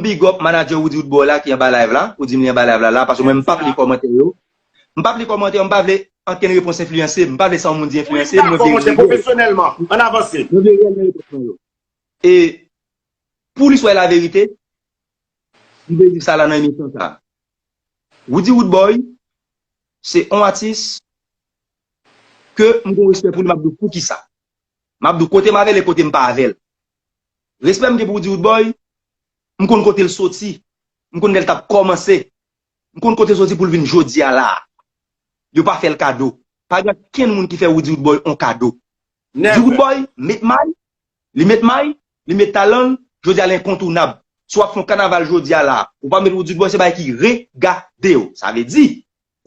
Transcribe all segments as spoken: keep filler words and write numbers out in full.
big up manager Roody Roodboy la ki anba live la. Ou di m li anba live la, la, paske mwen, m p ap li kòmantè yo. M p ap li kòmantè yo, m pa vle ankenn repons enfliyanse m. M pa vle sa yon moun di enfliyanse m, mwen vle rele. Mwen vle rele repons mwen yo. E pou listwa e laverite, m vle di sa la nan emisyon sa. Roody Roodboy, se yon atis ke m gen respè pou li, m ap di w poukisa. M ap di w kote m avè l e kote m pa avè l. Respè m gen pou Roody Roodboy, m konn kote l soti. M konn lè l t ap kòmanse. M konn kote l soti pou l vin jodi a la a. Yo pa fè l kado. Pa gen okenn moun ki fè Roody Roodboy yon kado. Roody Roodboy met may, li met may, li met talan l, jodi a l enkontounab. Si w ap fè yon kanaval jodi a la, ou pa met Roody Roodboy, se bagay ki regade w. Sa vle di,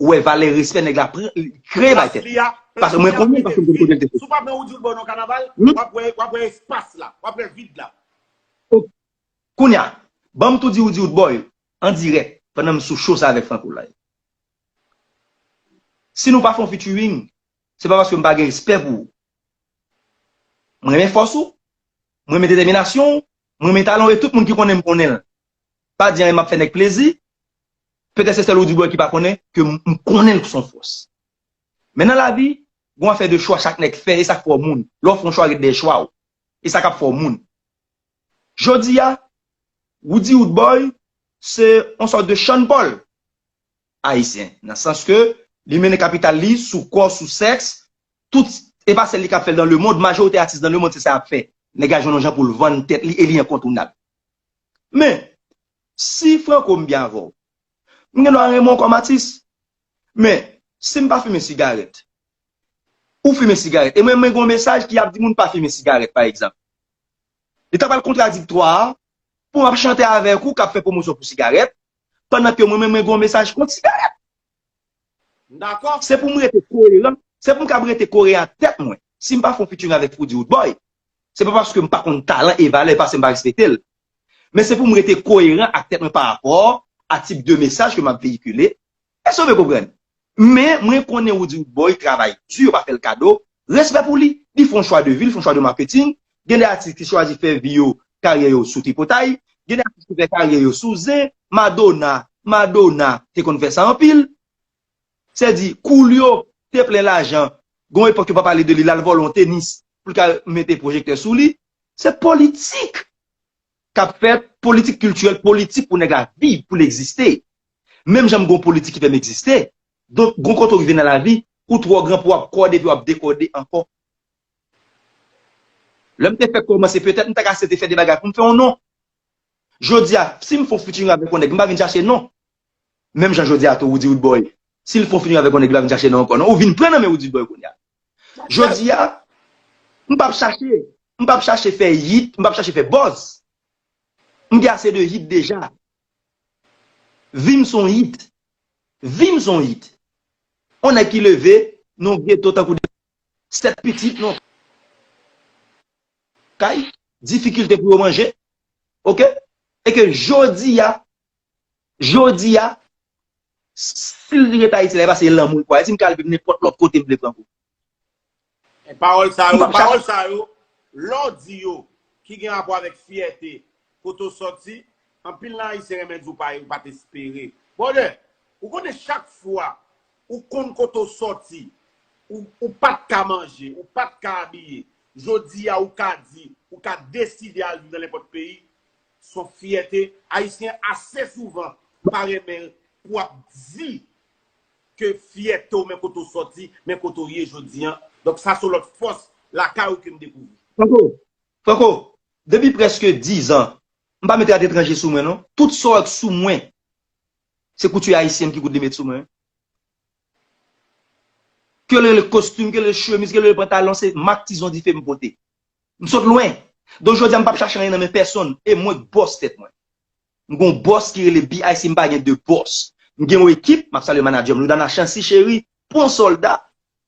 ou wè valè respè nèg la pran, kreye bay tèt li. Paske mwen konnen, paske m konn kote l te soti. Si w pa pran Roody Roodboy nan kanaval, w ap wè, w ap wè espas la, w ap wè vid la. Kounye a, ban m tou di Roody Roodboy, an dirèk, pandan m sou show sa avèk Franco la. Si nou pa fè yon featuring, se pa paske m pa gen respè pou ou. Mwen renmen fòs ou, mwen renmen detèminasyon w, mwen renmen talan w, e tout moun ki konnen m konnen l. Pa di anyen m ap fè nèg plezi, petèt se sèl Roody Roodboy ki pa konnen ke m, m konnen l se yon fòs. Men nan lavi, gen yon afè de chwa chak nèg fè, e sa k fè w moun. Lè w fè yon chwa, ret dèyè chwa w. E sa k ap fè w moun. Jodi a, Roody Roodboy se yon sòt de Sean Paul ayisyen, nan sans ke li mennen kapital li sou kò, sou sèks, tout, e pa sèl li k ap fè l nan lemond, majorite atis nan lemond se sa y ap fè. Nèg la jwenn yon jan pou l vann tèt li e li enkontounab. Men, si Franco m byen avè w, m gen dwa renmen w kòm atis, men si m pa fimen sigarèt, ou fimen sigarèt, e mwen, mwen gen yon mesaj ki ap di moun pa fimen sigarèt, pa egzanp. Li ta pral kontradiktwa pou m ap chante avèk ou k ap fè pwomosyon pou sigarèt, pandan ke mwen menm mwen gen yon mesaj kont sigarèt. Se pou m rete koeran, se pou m kab rete koeran ak tèt mwen. Si m pa fè yon featuring avèk Roody Roodboy, se pa paske m pa konn talan e valè, paske m pa respekte l. Men se pou m rete koeran ak tèt mwen pa rapò a tip de mesaj ke m ap veyikile. Èske w konprann? Men, mwen konnen Roody Roodboy travay di, yo pa fè l kado. Respè pou li. Li fè yon chwa de vi, li fè yon chwa de maketing. Gen de atis ki chwazi fè vi yo, karyè yo sou tripotay. Gen de atis ki fè karyè yo sou zen. Madonna, Madonna te konn fè sa anpil. Se di, Coolio te plen lajan. Gon epòk yo pa pale de li, l al vòlè yon tenis pou l ka mete pwojektè sou li. Se politik k ap fèt, politik kiltirèl, politik pou nèg la viv, pou l egziste. Menm jan m gon politik ki fè m egziste, donk gon kote w rive nan lavi, ou twò gran pou w ap kòde epi w ap dekòde ankò. Lè m te fèk kòmanse, petèt m ta ka aksepte fè de bagay pou m fè yon non. Jodi a, si m fè yon featuring avèk yon nèg, m pa vin chache non. Menm jan jodi a tou, Roody Roodboy, si l fè yon featuring avèk yon nèg, li pa vin chache non ankò non. Ou vin pran nan men Roody Roodboy kounye a. Jodi a, m p ap chache, m p ap chache fè hit, m p ap chache fè buzz. M gen ase de hit deja. Vi m se yon hit. Vi m se yon hit. Yon nèg ki leve nan yon geto tankou de sèt pitit, nan yon kay, difikilte pou yo manje. Oke? E ke jodi a, jodi a, si l ret Ayiti la, e pa se lanmou l kwè. Si m ka al viv nenpòt lòt kote m vle pran kou. E pawòl sa yo, pawòl sa yo, lè w di yo, ki gen rapò avèk fyète, kote w sòti, anpil nan Ayisyen renmen di w pa, ou pa t espere. Brother, ou konnen chak fwa ou konn kote w sòti, ou, ou pa t ka manje, ou pa t ka abiye, jodi a ou ka di, ou ka deside al viv nan nenpòt peyi, se yon fyète. Ayisyen ase souvan pa renmen pou ap di ke fyète w, men kote w sòti, men kote w ye jodi an. Donk, sa se yon lòt fòs lakay ou ke m dekouvri. Franco, Franco, depi prèske diz an, m pa mete rad etranje sou mwen, non. Tout sa w wè k sou mwen, se kouti ayisyen m ki koud li met sou mwen. Ke l rele kostim, ke l rele chemiz, ke l rele pantalon, se mak Tizon Dife m pote. M sot lwen. Donk, jodi a, m p ap chache anyen nan men pèsonn. E mwen k bòs tèt mwen. M gon bòs ki rele B I C, m pa gen de bòs. M gen yon ekip, m ap salye manadjè m, Loudana Chancy Chéri, bon sòlda.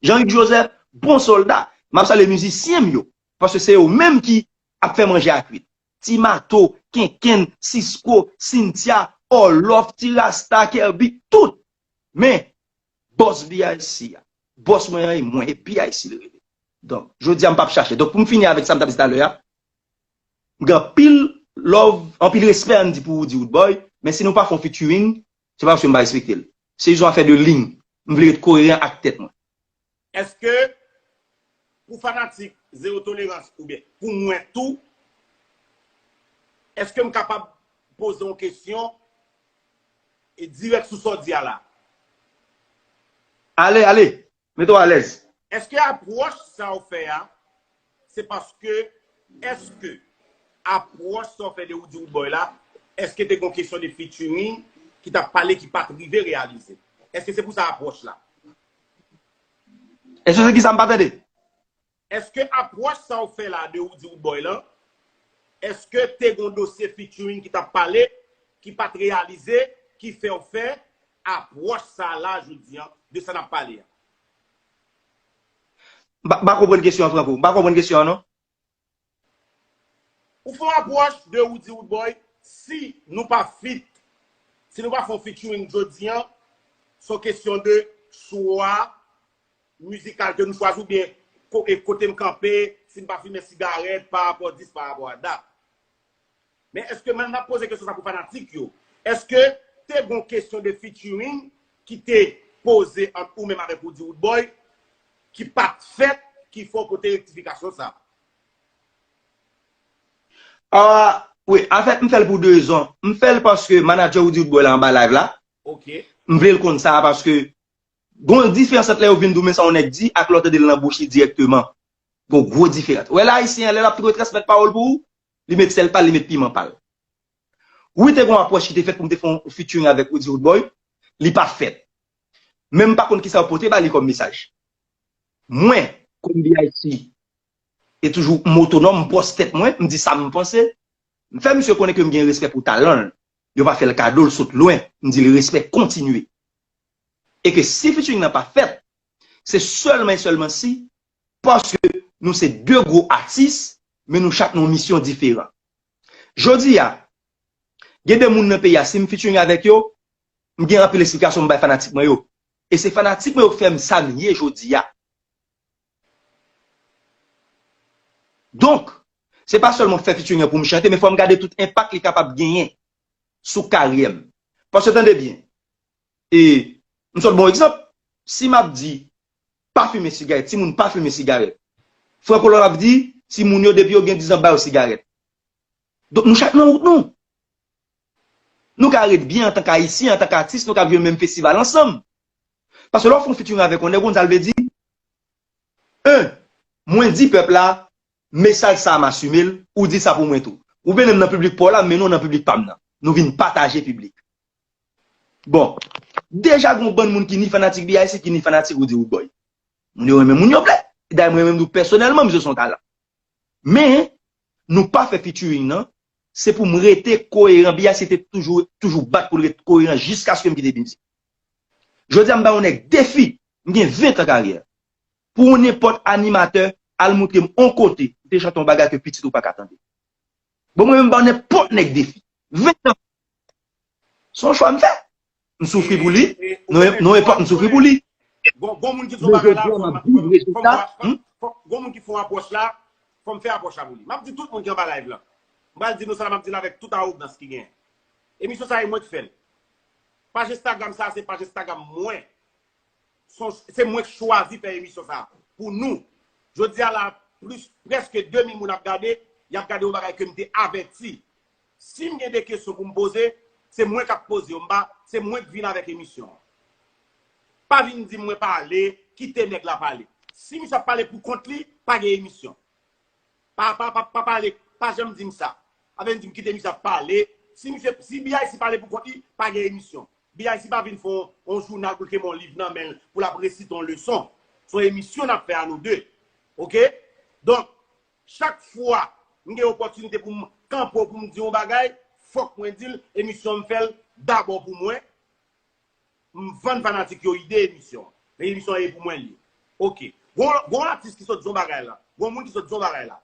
Jean-Hugues Joseph, bon sòlda. M ap salye mizisyen m yo. Paske se yo menm ki ap fè manje a kwit. Ti Mato, Kenkenn, Sisko, Cynthia, Orloff, Ti Rasta, Kerby, tout. Men, bòs B I C a. Bòs mwen an e mwen, e B I C l rele. Donk, jodi a, m p ap chache. Donk, pou m fini avèk sa m t ap di talè a, m gen anpil Love, anpil respè ann di pou Roody Roodboy, men si nou pa fè yon featuring, se pa paske m pa respekte l. Se jis yon afè de liy. M vle ret koeran ak tèt mwen. Èske pou fanatik Zewo Tolerans oubyen pou mwen tou, èske m kapab poze yon kesyon e dirèk sou sa w di a la? Ale, ale. Mete w alèz. Èske apwòch sa w fè a, se paske, èske apwòch sa w fè de Roody Roodboy la, èske te gon kesyon de featuring ki t ap pale ki pa t rive reyalize? Èske se pou sa apwòch la? Èske se ki sa m pa tande? Èske apwòch sa w fè la de Roody Roodboy lan, èske te gon dosye featuring ki t ap pale, ki pa t reyalize, ki fè w fè apwòch sa la jodi an de sa n ap pale a? M pa m pa konprann kesyon an, Franco. M pa konprann kesyon an, non. Ou fè yon apwòch de Roody Roodboy, si nou pa feat, si nou pa fè yon featuring jodi an, se yon kesyon de chwa mizikal ke nou chwazi oubyen ko- e kote m kanpe, si m pa fimen sigarèt, pa rapò dis, pa rapò a dat. Men èske, men n ap poze kesyon sa pou fanatik yo, èske te gon kesyon de featuring ki te poze ant ou menm avèk Roody Roodboy ki pa t fèt, ki fè w pote rektifikasyon sa? Ah, wi, anfèt, m fè l pou de rezon. M fè l paske manadjè Roody Roodboy la anba live la. Ok. M vle l konn sa paske gon diferans ant lè yo vin di w men sa yon nèg di ak lè w tande l nan bouch li dirèkteman. Gon gwo diferans. Ou wè la, Ayisyen an, lè l ap retransmèt pawòl pou ou, li met sèl pa l, li met piman pa l. Wi, te gon apwòch ki te fèt pou m te fè yon featuring avèk Roody Roodboy, li pa fèt. Men m pa konn kisa yo pote ba li kòm mesaj. Mwen, kòm B I C, e toujou m otonòm, m bòs tèt mwen, m di sa m panse. M fè misye konnen ke m gen respè pou talan l. Yo pa fè l kado, l sot lwen. M di l respè kontinye. E ke si featuring nan pa fèt, se sèlman e sèlman si, paske nou se de gwo atis, men nou chak nan yon misyon diferan. Jodi a, gen de moun nan peyi a, si m featuring avèk yo, m gen anpil eksplikasyon m bay fanatik mwen yo. E se fanatik mwen yo k fè m sa m ye jodi a. Donk, se pa sèlman fè featuring an pou m chante, men fò m gade tout enpak li kapab genyen sou karyè m. Paske tande byen, e m sot ba w egzanp, si m ap di pa fimen sigarèt, timoun pa fimen sigarèt. Franco Love ap di, timoun yo depi yo gen diz an ba yo sigarèt. Donk nou chak nan wout nou. Nou ka ret byen antank Ayisyen, antank atis, nou ka jwe menm festival ansanm. Paske lè w fè yon featuring avèk yon nèg, ou konn sa l vle di? En, mwen di pèp la, mesaj sa a m asime l, ou di sa pou mwen tou. Ou mennen m nan piblik pa w la, m mennen w nan piblik pa m nan. Nou vin pataje piblik. Bon, deja gen yon bann moun ki ni fanatik B I C, ki ni fanatik Roody Roodboy. Moun yo renmen moun yo vle. Dayè mwen menm tou pèsonèlman, misye se yon talan. Men, nou pa fè featuring nan, se pou m rete koeran. B I C te toujou, toujou bat pou l ret koeran jiskaske m kite mizik. Jodi a m ba yon nèg defi, m gen ven tan karyè. Pou yon nenpòt animatè al moutre m on kote, ou te chante yon bagay ke pitit ou pa ka tande. Bon, mwen menm ba nenpòt nèg defi. Ven tan. Se yon chwa m fè. M soufri pou li. Non, non, e pa m soufri pou li. Gon, gon moun ki di yon bagay la, fò m, fò, fò, fò, gon moun ki fè yon apwòch la, fò m fè apwòch la pou li. M ap di tout moun ki anba live la. M pral di nou sa la, m ap di l avèk tout awogans ki genyen. Emisyon sa e mwen ki fè l. Paj Instagram sa, se paj Instagram mwen. Se, se mwen k chwazi fè emisyon sa pou nou. Jodi a la, plis, prèske de mil moun ap gade, y ap gade yon bagay ke m te avèti. Si m gen de kesyon pou m poze, se mwen k ap poze yo, m pa, se mwen k vin avèk emisyon an. Pa vin di m mwen pale, kite nèg la pale. Si misye ap pale pou kont li, pa gen emisyon. Pa, pa, pa, pa pale, pa janm di m sa. Pa vin di m kite misye ap pale. Si misye, si B I C pale pou kont li, pa gen emisyon. B I C pa vin fè yon, yon jounal pou l kenbe yon liv nan men l, pou l ap resite yon leson. Se yon emisyon n ap fè a nou de. Oke? Donk, chak fwa m gen opòtinite pou m kanpe w, pou m di yon bagay, fòk mwen di l, emisyon m fè l dabò pou mwen. M vann fanatik yo ide emisyon an. Men emisyon an e pou mwen l ye. Oke. Gon, gon atis ki sot di yon bagay la. Gon moun ki sot di yon bagay la.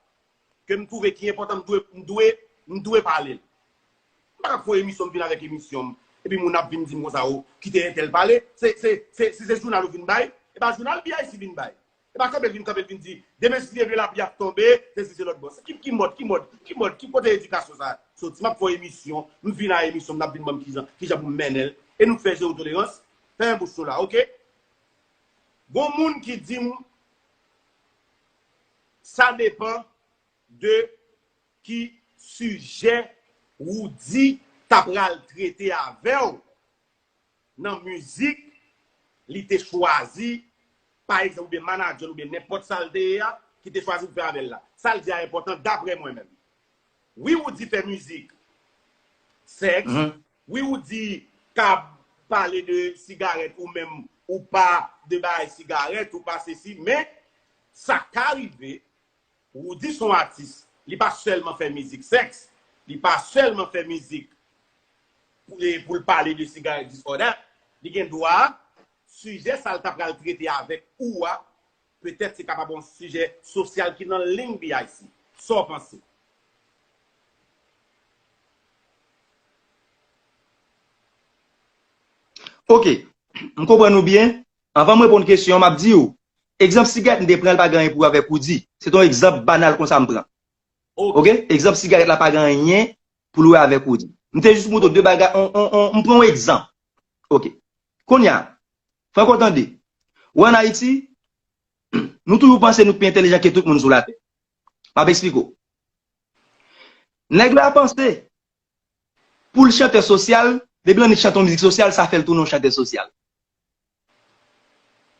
Ke m twouve ki enpòtan, m dwe, m dwe, m dwe pale l. M pa t ap fè yon emisyon, m vin avèk emisyon m. Epi moun ap vin di m konsa, o, kite entèl pale. Se, se, se, si se jounal ou vin bay, e pa jounal B I C vin bay. Se pa kanpe l vin kanpe l vin di, demen si Dye vle lapli ap tonbe, sesi se lòt bò. Ki, ki mòd, ki mòd, ki mòd, ki kote edikasyon sa a soti? M ap fè yon emisyon, m vin a emisyon, m ap vin ban m kijan, kijan pou m mennen l. E nou k fè zewo tolerans. Fèmen bouch nou la, oke? Gon moun ki di m, sa depann de ki sijè Roody ta pral trete avè w nan mizik li te chwazi, pa egzanp, oubyen manadjè l, oubyen nenpòt sa l te ye a, ki te chwazi pou fè avè l la. Sa l di a enpòtan, daprè mwen menm. Wi, Roody fè mizik sèks. Wi, Roody ka pale de sigarèt ou menm, ou pa de bagay sigarèt, ou pa sesi, men sa ka rive Roody se yon atis. Li pa sèlman fè mizik sèks. Li pa sèlman fè mizik pou, pou l pale de sigarèt, this or that. Li gen dwa, sijè sa l ta pral trete avèk ou a, petèt se kapab yon sijè sosyal ki nan liy B I C. Sa w panse? Ok, m konprann ou byen. Anvan m reponn kesyon an, m ap di w, egzanp sigarèt m te pran, l pa gen anyen pou wè avèk Roody. Se te yon egzanp banal konsa m pran. Ok? Egzanp sigarèt la pa gen anyen pou l wè avèk Roody. M te jis montre w de bagay, on, on, on, m pran yon egzanp. Ok. Kounye a, fè w tande. Ou ann Ayiti, nou toujou panse nou pi entèlijan ke tout moun sou latè. M ap eksplike w. Nèg la panse, pou l chantè sosyal, depi l annik chante yon mizik sosyal, sa fè l tounen yon chantè sosyal.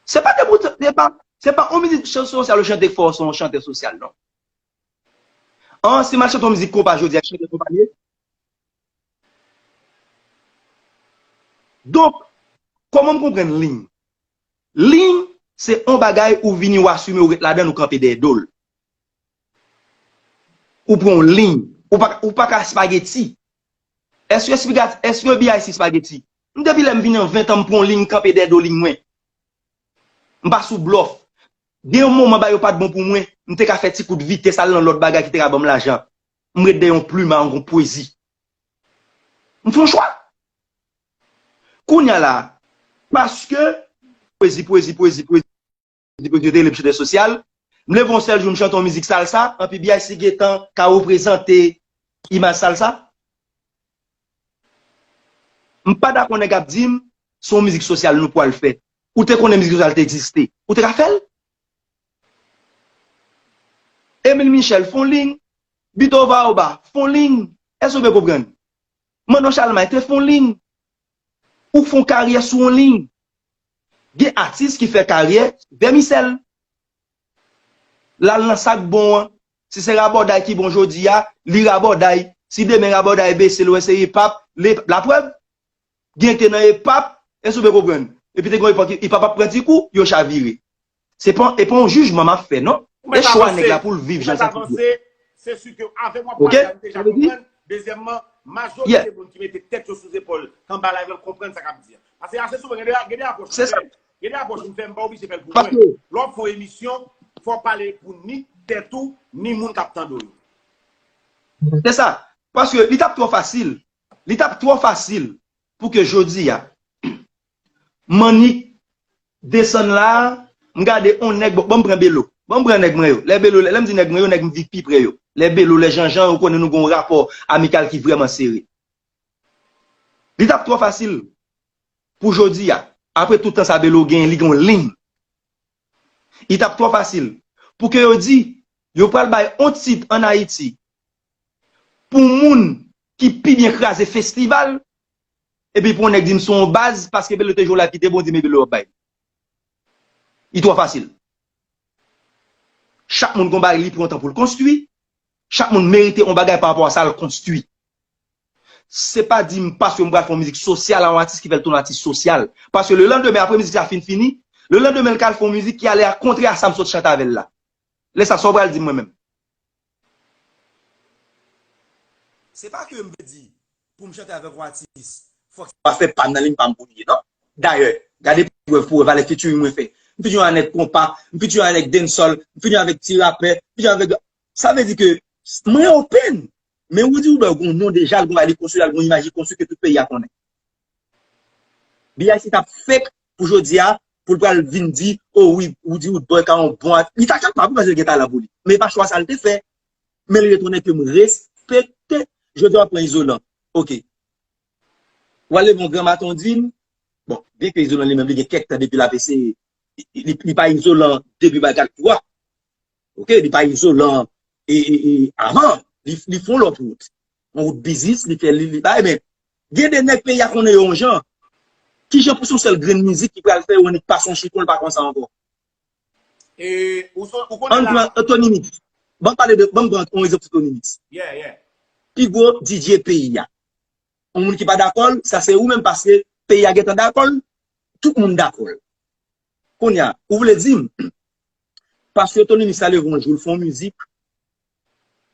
Se pa de bout, se pa, se pa yon mizik sosyal ou chante k fè w se yon chantè sosyal, non. An, si m al chante yon mizik konpa jodi a, chante konpa l ye. Donk, kòman m konprann liy? Liy, se yon bagay ou vini, ou asime, ou ret ladan l, ou kanpe dèyè do l. Ou pran yon liy. Ou pa, ou pa ka espageti. Èske, èske B I C espageti? M depi lè m vin an ven tan, m pran yon liy, m kanpe dèyè do liy mwen. M pa sou blòf. Gen yon moman, bagay yo pa t bon pou mwen, m te ka fè ti kout vitès, al nan lòt bagay ki te ka ban m lajan. M ret dèyè yon plim a yon pwezi. M fè yon chwa. Kounye a la, paske pwezi, pwezi, pwezi, pwezi, pwezi, yo te rele m chantè sosyal, m leve yon sèl jou, m chante yon mizik salsa, anpi B I C gentan ka reprezante imaj salsa. M pa dakò nèg ap di m, se yon mizik sosyal nou pwal fè. Ou te konnen mizik sosyal te egziste. Ou te ka fè l? Emile Michel, fè yon liy. Bito Baoba, fè yon liy. Èske w byen konprann? Manno Chalmay te fè yon liy. Ou fè yon karyè sou yon liy. Gen atis ki fè karyè vèmisèl. L al nan sa k bon an. Si se rabòday ki bon jodi a, li rabòday. Si demen rabòday bese, l wè se ipap, li, laprèv, gen te nan ipap, èske w byen konprann? Epi te gen yon epòk, ipap ap pran ti kou, yo chavire. Se pa, e pa yon jijman m ap fè, non. E chwa nèg la pou l viv jan l santi l. Se si ke avè m w ap pale a, m deja konprann. Dezyèmman, majorite moun ki mete tèt yo sou zepòl Kanba Live lan konprann sa k ap di a. Paske ase souvan, gen de, gen de apwòch m fè, gen de apwòch m fè, m pa oblije fè l pou mwen. Lè w ap fè yon emisyon, fò w pale pou ni tèt ou, ni moun k ap tande w yo. Se sa. Paske li t ap twò fasil. Li t ap twò fasil pou ke jodi a, m annik desann la, m gade yon nèg, bon, ban m pran Belo. Ban m pran nèg mwen yo. Lè Belo, lè, lè m di nèg mwen yo, nèg m viv pi pre yo. Lè Belo, lè Janjan, ou konnen nou gen yon rapò amikal ki vrèman sere. Li t ap twò fasil pou jodi a. Apre tout tan sa Belo genyen, li gen yon liy. Li t ap twò fasil pou ke yo di, yo pral bay yon tit ann Ayiti pou moun ki pi byen kraze festival, epi pou yon nèg di m se yon baz, paske Belo te jwe yon live ki te bon, di men Belo ap bay li. Li twò fasil. Chak moun gon bagay li pran tan pou l konstwi, chak moun merite yon bagay pa rapò a sa l konstwi. Se pa di m paske m pral fè yon mizik sosyal a yon atis ki fè l tounen atis sosyal. Paske lelandemen, apre mizik sa fin fini, lelandemen l ka al fè yon mizik ki ale a kontrè a sa m sot chante avè l la. Lè sa, sa w pral di m mwen menm? Se pa ke m vle di, pou m chante avèk yon atis, fòk se pa fè pa m nan liy pa m pou l ye, non. Dayè, gade prèv pou wè valè featuring mwen fè. M featuring avèk konpa, m featuring avèk dancehall, m featuring avèk ti rapè, m featuring avèk, sa vle di ke mwen open. Men Roody Roubert gon non deja, l gon bagay li konstwi, l gon imaj li konstwi ke tout peyi a konnen. B I C t ap fake pou jodi a, pou l pral vin di, o wi, ou di Roodboy ka yon bon at-, li ta kapab wi, paske l gen talan pou li. Men e pa chwa sa l te fè. Men l ret yon nèg ke m respekte. Jodi a w ap pran Izolan. Oke. W al leve yon gran maten w di m, bon, byen ke Izolan li menm li gen kèk tan depi l ap eseye, li, li, li pa Izolan depi bagay tou a. Oke, li pa Izolan e, e, e, avan, li, li fè yon lòt wout. Yon wout biznis, li fè, li, li bay, men gen de nèg peyi a konnen yo yon jan. Kijan pou se yon sèl grenn mizik ki pral fè yo annik pase yon chifon, l pa konn sa ankò? E, ou, son, ou konnen Ann la, pran Tony Mix. Ban m pale de, ban m pran yon egzanp sou Tony Mix. Yeah, yeah. Pi gwo D J peyi a. Yon moun ki pa dakò l, sa se ou menm, paske peyi a gentan dakò l, tout moun dakò l. Kounye a, ou vle di m, paske Tony Mix ta leve yon jou, l fè yon mizik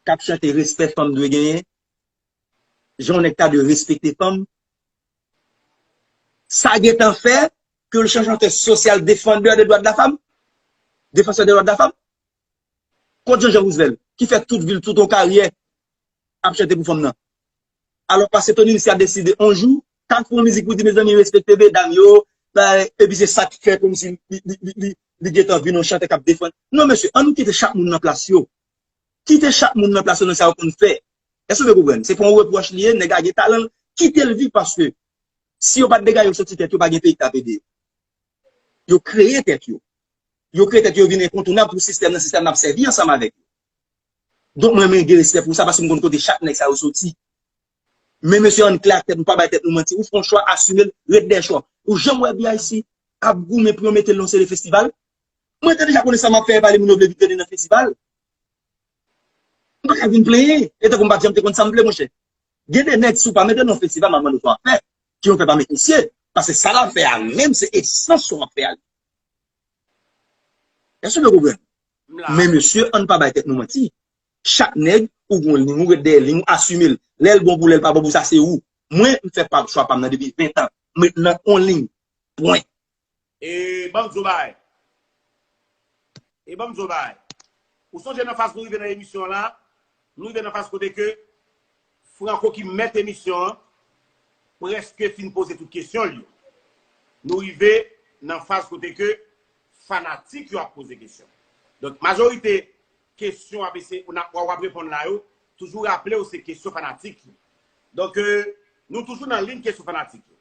k ap chante respè fanm dwe genyen, jan yon nèg ta dwe respekte fanm, sa gentan fè ke l se yon chantè sosyal, défendeur des droits de la femme, défenseur des droits de la femme. Kot Jean Jean Roosevelt, ki fè tout vi l, tout yon karyè, ap chante pou fanm nan? Alò, paske Tony Mix a deside yon jou, ta fè yon mizik pou di, mezanmi, respekte medam yo, ba, epi se sa k fè kòmsi li, li, li, li, li gentan vin yon chantè k ap defann. Non, mesye, ann nou kite chak moun nan plas yo. Kite chak moun nan plas yo nan sa yo konn fè. Èske w konprann? Se pa yon repwòch li ye, nèg la gen talan l, kite l viv paske si yo pa t degaje yo soti tèt yo, pa gen peyi k t ap ede yo. Yo kreye tèt yo. Yo kreye tèt yo vin enkontounab pou sistèm nan, sistèm nan ap sèvi ansanm avèk yo. Donk mwen, mwen gen respè pou sa paske m konn kote chak nèg sa yo soti. Men mesye, ann klè ak tèt nou, pa bay tèt nou manti. Ou fè yon chwa, asime l, ret dèyè chwa. Ou janm wè B I C ap goumen pou yo mete l nan yon seri de festival? Mwen te deja konnen sa m ap fè, e pa li moun yo vle vin tande nan festival. M pa ka vin plenyen. E tankou m pa t janm te konn sa m vle, monchè. Gen de nèg, si w pa mete nan festival, m ap mande w sa w ap fè. Ki w fè pa met misye. Paske sa l ap fè a menm, se esans sa w ap fè a li. Èske w konprann? Men mesye, ann pa bay tèt nou manti. Chak nèg, ou gon liy, ou ret dèyè liy, ou asime l. Lè l bon pou lè l pa bon pou sa, se ou. Mwen, m fè pa chwa pa m nan depi ven tan. M ret nan on liy. Pwen. E ban m di w bagay. E ban m di w bagay. Ou sonje nan faz nou rive nan emisyon an la, nou rive nan faz kote ke Franco ki mèt emisyon an, prèske fin poze tout kesyon l yo. Nou rive nan faz kote ke fanatik yo ap poze kesyon. Donk, majorite kesyon w ap eseye, w ap reponn la yo, toujou raple w se kesyon fanatik yo. Donk, nou toujou nan liy kesyon fanatik yo.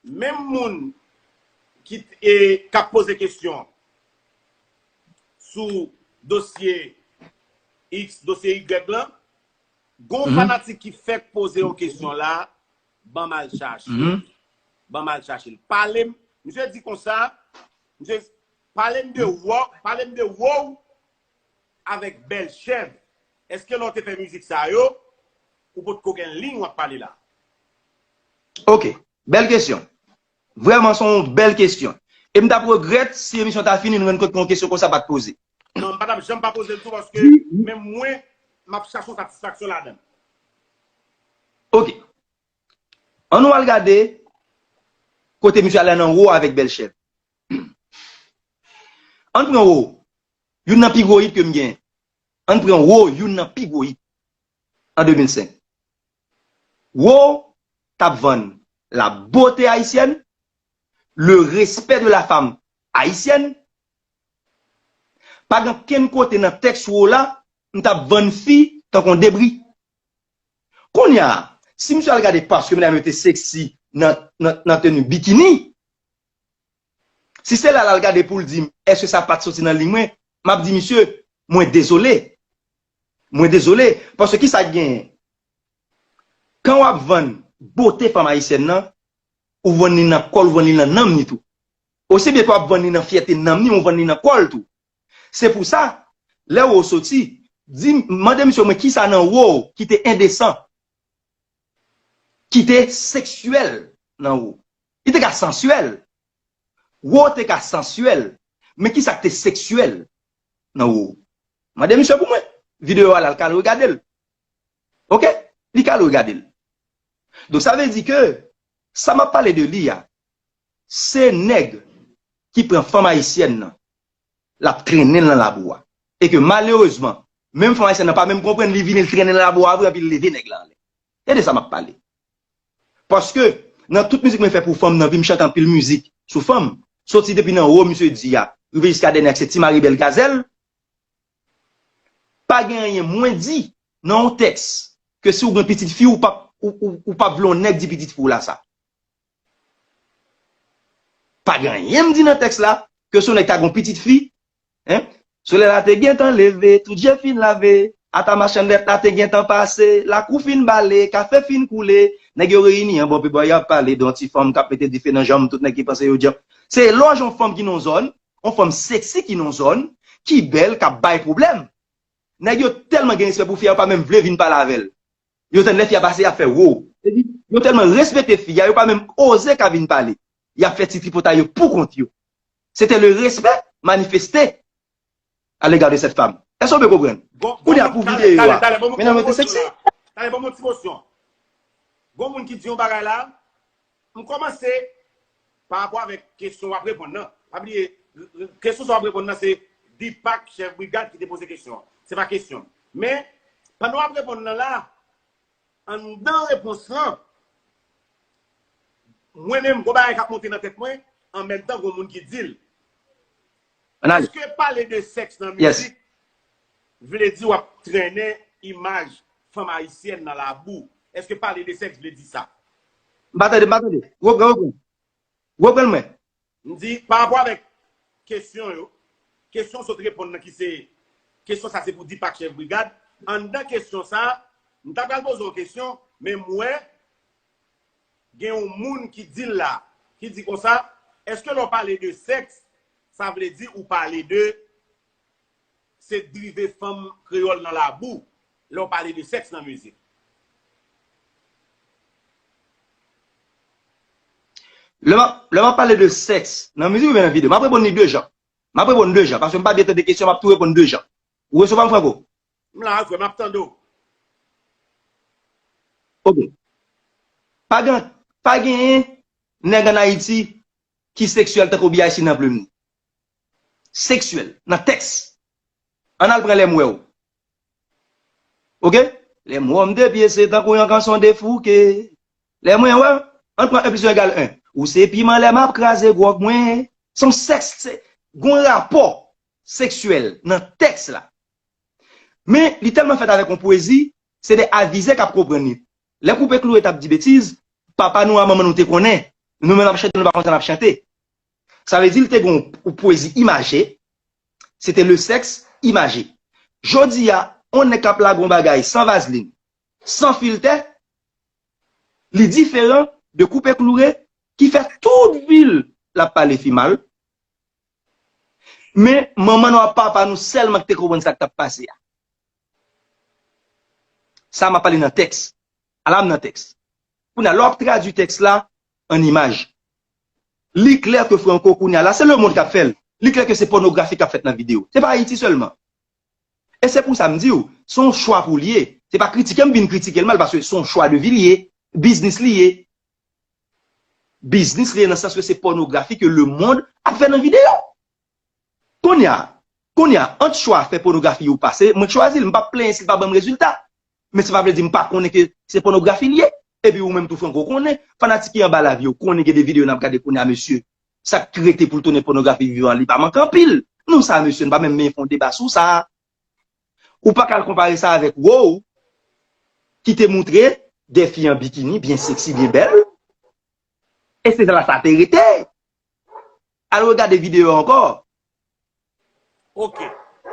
Menm moun ki, e, k ap poze kesyon sou dosye X, dosye Y lan, gon fanatik ki fèk poze yon kesyon la, ban m al chache l. Ban m al chache l. Pale m, misye di konsa, misye, pale m de Wow, pale m de Wow avèk Bèl Chèv. Èske lè w te fè mizik sa yo, ou potko gen liy w ap pale la? Ok, bèl kesyon. Vrèman, se yon bèl kesyon. E m t ap regrèt si emisyon ta fini, nou rann kont ke yon kesyon konsa pa t poze. Non, m pa t ap janm pa poze l tou, paske menm mwen, m ap chache yon satisfaksyon ladan l. Ok. Ann nou al gade kote misye al la nan Wow avèk Bèl Chèv. Ann pran Wow, youn nan pi gwo hit ke m gen. Ann pran Wow, youn nan pi gwo hit an de mil senk. Wow t ap vann la beauté haïtienne, le respect de la femme haïtienne. Pa gen kenn kote nan tèks Wow la, m t ap vann fi tankou yon debri. Kounye a, si misye al gade paske medam yo te sexy nan, nan, nan teni bikini, si se la l al gade pou l di m, èske sa pa t soti nan liy mwen, m ap di misye, mwen dezole. Mwen dezole. Paske kisa k genyen? Kan w ap vann bote fanm ayisyèn nan, ou vann li nan kò l, ou vann li nan nanm li tou. Osi byen ke w ap vann li nan fyète nanm li, ou vann li nan kò l tou. Se pou sa, lè Wow soti, di, mande misye mwen kisa nan Wow ki te endesan, ki te seksyèl nan Wow. Li te ka sansyèl. Wow te ka sansyèl, men kisa k te seksyèl nan Wow? Mande misye pou mwen. Videyo a la, l ka al regade l. Oke? Li ka al regade l. Donk, sa vle di ke sa m ap pale de li a, se nèg ki pran fanm ayisyèn nan, l ap trennen l nan labou a. E ke malerezman, menm fanm ayisyèn nan pa menm konprann, li vini, l trennen l nan labou a vre, epi l leve nèg la anlè. E de sa m ap pale. Paske, nan tout mizik mwen fè pou fanm nan vi, m chante anpil mizik sou fanm. Soti depi nan wo misye di a, rive jiska dènye ak se Ti Mari Bèl Gazèl. Pa gen anyen mwen di nan yon tèks ke si w gen pitit fi, ou p ap, ou, ou, ou p ap vle yon nèg di pitit fi w la sa. Pa gen anyen m di nan tèks la ke si yon nèg ta gen yon pitit fi, hein? Solèy la te gentan leve, tout je fin lave, ata machann lèt la te gentan pase, lakou fin bale, kafe fin koule, nèg yo reyini anba yon pye bò, y ap pale de yon ti fanm k ap mete dife nan janm tout nèg ki panse yo djanm. Se lè w jwenn yon fanm ki nan yon zòn, yon fanm seksi ki nan yon zòn, ki bèl, k ap bay pwoblèm. Nèg yo tèlman gen respè pou fi a, yo pa menm vle vin pale avè l. Yo tann lè fi a pase, y ap fè wo. Se di, yo tèlman respekte fi a, yo pa menm oze ka vin pale. Y ap fè ti tripotay yo pou kont yo. C'était le respect manifesté à l'égard de cette femme. Èske w byen konprann? Kounye a pou videyo a, medam yo te seksi. Talè, ban m yon ti motion. Gon moun ki di yon bagay la, m kòmanse pa rapò avèk kesyon w ap reponn nan. Pa bliye, kesyon sa w ap reponn nan, se Deepak, chèf brigad, ki te poze kesyon an. Se pa kesyon m. Men, pandan w ap reponn nan la, anndan repons lan, mwen menm, gon bagay k ap monte nan tèt mwen, an menm tan, gon moun ki di l. Èske pale de sèks nan mizik vle di w ap trennen imaj fanm ayisyèn nan labou? Èske pale de sèks vle di sa? M pa tande, m pa tande. Reprann, reprann. Reprann mwen. M di, pa rapò avèk kesyon yo, kesyon w sot reponn nan ki se, kesyon sa se pou Deepak chèf brigad. Anndan kesyon sa, m ta pral poze w kesyon, men m wè gen yon moun ki di l la, ki di konsa, èske lè w pale de sèks, sa vle di ou pale de se drive fanm kreyòl nan labou lè w pale de sèks nan mizik? Lè m ap, lè m ap pale de sèks nan mizik oubyen nan videyo, m ap reponn li de jan. M ap reponn de jan, paske m pa byen tande kesyon, m ap tou reponn de jan. Ou resevwa m, Franco? M la, frè, m ap tande w. Ok. Pa gen, pa genyen nèg ann Ayiti ki seksyèl tankou B I C nan plim li. Seksyèl, nan tèks. Ann al pran Lè m wè w. Ok? Lè m wè w, m de pye, se tankou yon kanson defouke. Lè mwen wè, ann pran en plis en egal en. Ou se piman lè m ap kraze gwòg mwen. Se yon sèks, se, gon rapò seksyèl nan tèks la. Men, li tèlman fèt avèk yon pwezi, se de avizè k ap konprann li. Lè Koupe Kloure t ap di betiz, papa nou a manman nou te konnen. Nou menm n ap chante, nou pa konn sa n ap chante. Sa vle di, li te gen yon pwezi imaje, se te le sexe imagé. Jodi a, yon nèg k ap lage yon bagay san vazlin, san filtè, li diferan de Koupe Kloure ki fè tout vi l l ap pale fi mal. Men manman nou ak papa nou sèlman ki te konprann sa k t ap pase a. Sa m ap pale nan tèks. Ala m nan tèks. Kounye a, lè w ap tradui tèks la an imaj, li klè ke Franco kounye a la, se lemonn k ap fè l. Li klè ke se pònografi k ap fèt nan videyo. Se pa Ayiti sèlman. E se pou sa m di w, se yon chwa pou l ye. Se pa kritike m vin kritike l mal, paske se yon chwa de vi l ye, biznis li ye. Biznis li ye nan sans ke se pònografi ke lemonn ap fè nan videyo. Kounye a, kounye a, ant chwa fè pònografi ou pa, se mwen k chwazi l, m p ap plenyen si l pa ban m rezilta. Men sa pa vle di m pa konnen ke se pònografi l ye. Epi ou menm tou Franco konnen, fanatik ki anba live yo konnen gen de videyo n ap gade kounye a, mesye. Sa k rete pou l tounen pònografi vivan, li pa manke anpil. Nou sa, mesye, n pa menm menm fè yon deba sou sa. Ou pa ka al konpare sa avèk Wow, ki te moutre de fi an bikini, byen seksi, byen bèl. E se la sa te rete. Al regade videyo a ankò. Ok.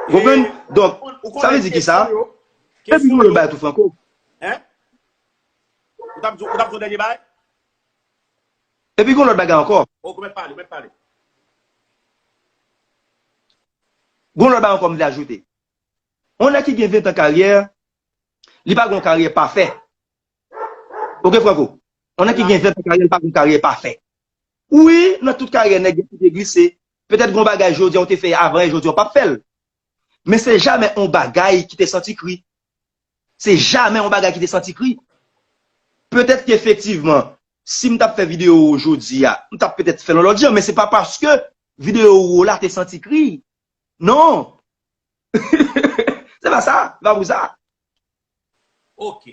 Ou konprann? Donk, sa vle di ki sa? Epi gon lòt bagay tou, Franco. Hein? Ou t ap di, ou t ap di yon dènye bagay? Epi gon lòt bagay ankò. Ok, ou mèt pale, ou mèt pale. Gon lòt bagay ankò m vle ajoute. Yon nèg ki gen ven tan karyè, li pa gen yon karyè pafè. Ok, Franco? Yon nèg ki gen ven tan karyè, li pa gen yon karyè pafè. Wi, nan tout karyè nèg yo te glise. Petèt gon bagay jodi a ou te fè avan yè, jodi a ou p ap fè l. Men se jamè yon bagay ki te santi kri. Se jamè yon bagay ki te santi kri. Petèt ke efektivman, si m t ap fè videyo Wo jodi a, m t ap petèt fè l yon lòt jan, men se pa paske videyo Wo la te santi kri. Non! Se pa sa, se pa pou sa. Ok.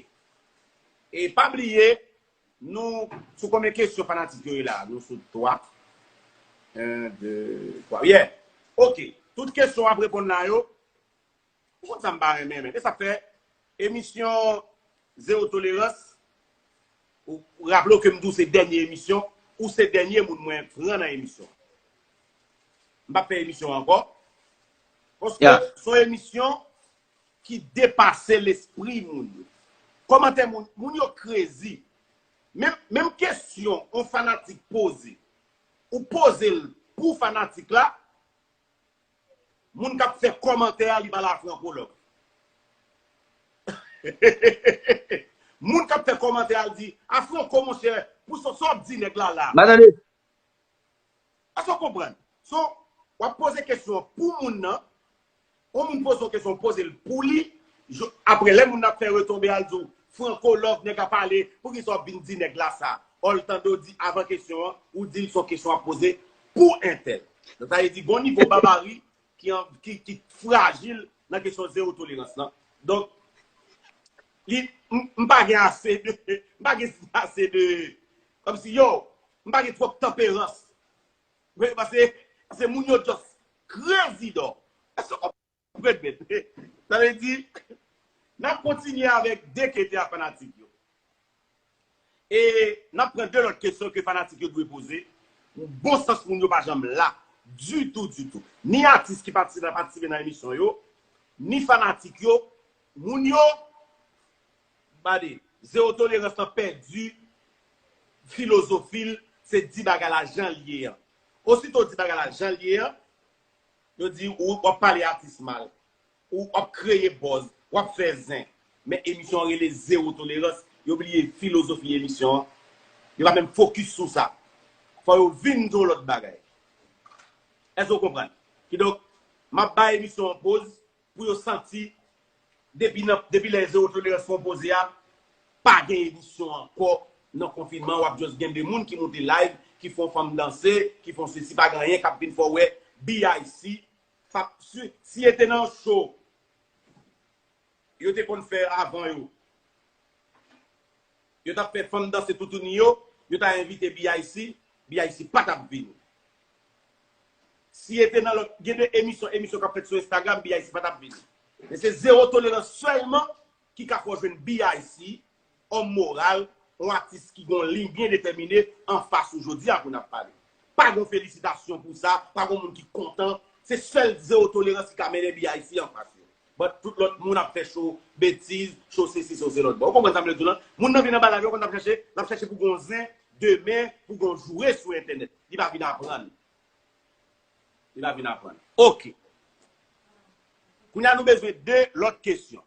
E pa bliye, nou sou konbyen kesyon fanatik yo ye la? Nou sou twa. Un, deux, trois. Yeah. Ok. Tout kesyon w ap reponn la yo, ou konn sa m pa renmen, men. E sa fè emisyon Zewo Tolerans, ou raple w ke m di w se dènye emisyon, ou se dènye moun mwen pran nan emisyon. M p ap fè emisyon ankò. Paske se yon emisyon ki depase lespri moun yo. Kòmantè moun, moun yo crazy. Menm, menm kesyon yon fanatik poze, ou poze l pou fanatik la, moun k ap fè kòmantè a, li pa la franco love. Moun k ap fè kòmantè a, l di, a franco, monchè, pou sa, sa w ap di nèg la la. Èske w konprann? So, w ap poze kesyon an pou moun nan. Yon moun poze yon kesyon, poze l pou li. Apre, lè moun nan ap fè retonbe a, l di w, franco love, nèg la pale, poukisa w ap vin di nèg la sa? Ò, l tande w di avan kesyon an, ou di l se yon kesyon w ap poze pou entèl. Donk, sa vle di, gon nivo babari ki, an, ki, ki frajil nan kesyon zewo tolerans lan. Donk, li, m, m pa gen ase de, m pa gen ase de, kòmsi, yo, m pa gen twòp tanperans. Paske, paske moun yo just crazy dò. Èske w konprann, men? Sa vle di, n ap kontinye avèk de kete a fanatik yo. E n ap pran de lòt kesyon ke fanatik yo dwe poze. Bon sans moun yo pa janm la. Ditou, ditou. Ni atis ki patisipe, patisipe nan emisyon yo, ni fanatik yo, moun yo, gade, zewo tolerans lan pèdi filozofi l, se di bagay la jan l ye an. Osito w di bagay la jan l ye an, yo di ou w ap pale atis mal, ou w ap kreye buzz, w ap fè zen. Men emisyon an rele Zewo Tolerans, yo bliye filozofi emisyon an. Yo pa menm fokis sou sa. Fò yo vin di yon lòt bagay. Èske w konprann? Kidonk, m ap bay emisyon an poz pou yo santi, depi nan, depi lè Zewo Tolerans fè yon poze a, pa gen emisyon ankò nan konfinman, w ap just gen de moun ki moute live, ki fè yon fanm danse, ki fè yon sesi, pa gen anyen k ap vin fè w wè B I C, pa, si, si yo te nan show, yo te konn fè avan yo, yo t ap fè fanm danse toutouni yo, yo ta envite B I C, B I C pa t ap vini. Si yo te nan lòt, gen de emisyon, emisyon k ap fèt sou Instagram, B I C pa t ap vini. Men se zewo tolerans sèlman ki ka fè w jwenn B I C, òm moral, yon atis ki gen yon liy byen detèmine anfas ou jodi a pou n ap pale. Pa gen felisitasyon pou sa, pa gen moun ki kontan. Se sèl zewo tolerans ki ka mennen B I C anfas yo. But tout lòt moun ap fè cho betiz, cho sesi, cho se lòt bò. Ou konprann sa m vle di w lan? Moun nan vin anba live, ou konn l ap chache, l ap chache pou gon zen demen, pou gon joure sou entènèt. Li pa vin aprann. Li pa vin aprann. Ok. Kounye a nou bezwen de lòt kesyon.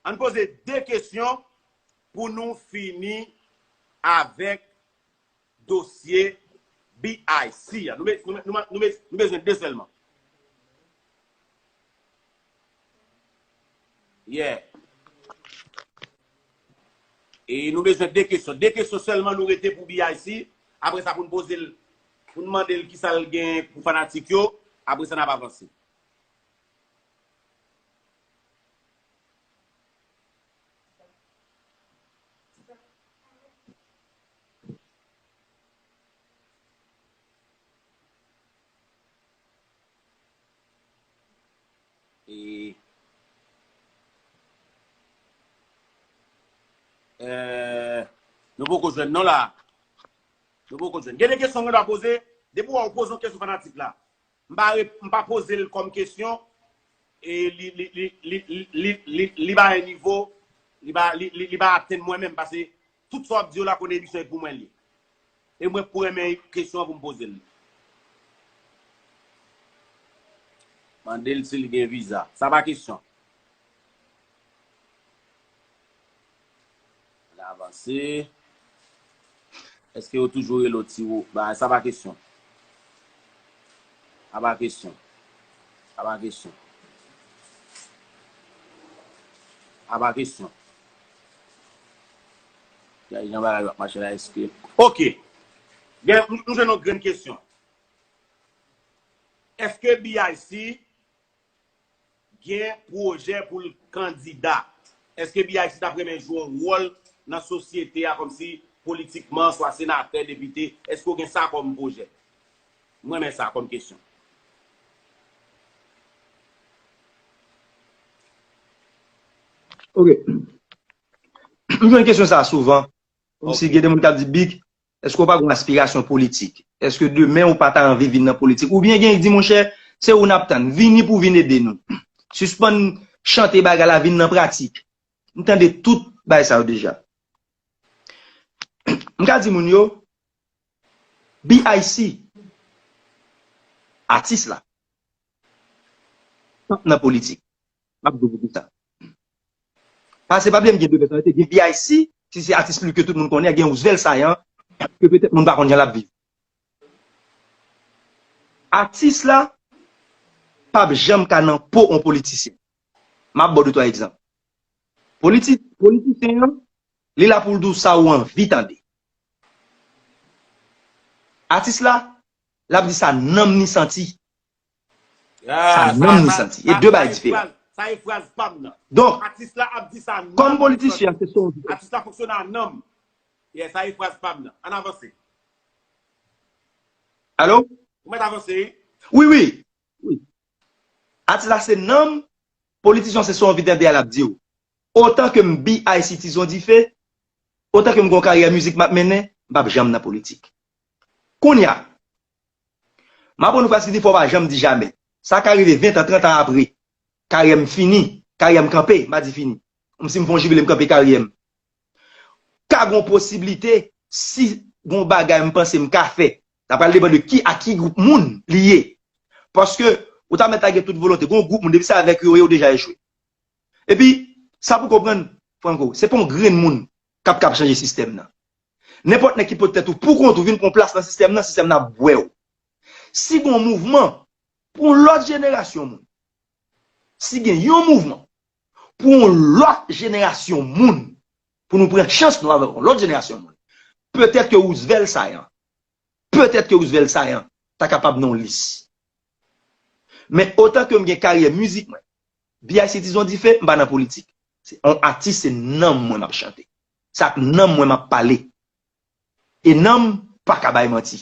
Ann poze de kesyon pou nou fini avèk dosye B I C a. Nou, be- nou, nou, nou, nou bezwen de sèlman. Yeah. E nou bezwen de kesyon. De kesyon sèlman nou rete pou B I C. Apre sa, pou n poze l, pou n mande l kisa l gen pou fanatik yo. Apre sa, n ap avanse. E, eh, nou poko jwenn non la. Nou poko jwenn. Gen de kesyon mwen ta poze, depi w wè ou poze yon kesyon fanatik la, m pa, rep- m pa poze l kòm kesyon, e li, li, li, li, li, li, li, li pa yon nivo, li pa, li, li, li pa atenn mwen menm, paske tout sa w ap di yo la, konnen emisyon e pou mwen li ye. E mwen pou renmen kesyon an pou m poze l. Mande l si l gen viza. Sa pa kesyon. N avanse. Èske yo toujou rele w ti wo? Ba, sa pa kesyon. Sa pa kesyon. Sa pa kesyon. Sa pa kesyon. Gade jan bagay yo ap mache la, èske. Ok. Gen, m, m jwenn yon grenn kesyon. Èske B I C gen pwojè pou l kandida? Èske B I C t ap renmen jwe yon wòl nan sosyete a, kòmsi politikman, swa senatè, depite? Èske w gen sa kòm pwojè? M renmen sa kòm kesyon. Ok. M jwenn kesyon sa souvan. Kòmsi gen de moun k ap di, Big, èske w pa gen aspirasyon politik? Èske demen ou pa ta anvi vin nan politik? Oubyen gen ki di, monchè, se ou n ap tann. Vini pou vin ede nou. Sispann chante bagay la, vin nan pratik. M tande tout bagay sa yo deja. M ka di moun yo, B I C, atis la, nan politik. M ap di w poukisa. Paske pa bliye m gen de pèsonalite, gen B I C, ki se atis piblik ke tout moun konnen, gen Roosevelt Sayan, ke petèt moun pa konn jan l ap viv. Atis la p ap janm ka nan po yon politisyen. M ap ba w de twa egzanp. Politi, politisyen an, li la pou l di w sa ou anvi tande. Atis la, l ap di sa nanm ni santi. Sa nanm ni santi. E de bagay diferan. Sa e fraz pa m nan. Donk, atis la ap di sa nanm ni santi. Kòm politisyen, se sa w di. Atis la fonksyone a nanm. Yeah, sa e fraz pa m nan. Ann avanse. Alo? Ou mèt avanse, wi. Wi, wi. Wi. Atis la se nanm, politisyen se sa w anvi tande a l ap di w. Otan ke m B I C Tizon Dife, otan ke m gon karyè mizik m ap mennen, m p ap janm nan politik. Kounye a, m aprann yon fraz ki di fò w pa janm di jamè. Sa ka rive ven tan, trant an apre. Karyè m fini, karyè m kanpe, m pa di fini. Kòmsi m fè yon jibile, m kanpe karyè m. Ka gon posiblite, si gon bagay m panse m ka fè, sa pral depann de ki, a ki gwoup moun li ye. Paske, ou ta mèt ta gen tout volonte. Gon gwoup moun, depi se avèk yo, yo deja echwe. Epi, sa pou konprann, Franco, se pa yon grenn moun k ap kab chanje sistèm nan. Nenpòt nèg ki pote tèt ou pou kont ou vin pran plas nan sistèm nan, sistèm nan ap bwè w. Si gon mouvman pou yon lòt jenerasyon moun, si gen yon mouvman pou yon lòt jenerasyon moun, pou nou pran chans nou avèk yon lòt jenerasyon moun, petèt ke Roosevelt Sayan, petèt ke Roosevelt Sayan ta kapab nan yon lis. Men otan ke m gen karyè mizik mwen, B I C Tizon Dife, m pa nan politik. Se yon atis, se nanm mwen m ap chante. Se ak nanm mwen m ap pale. E nanm pa ka bay manti.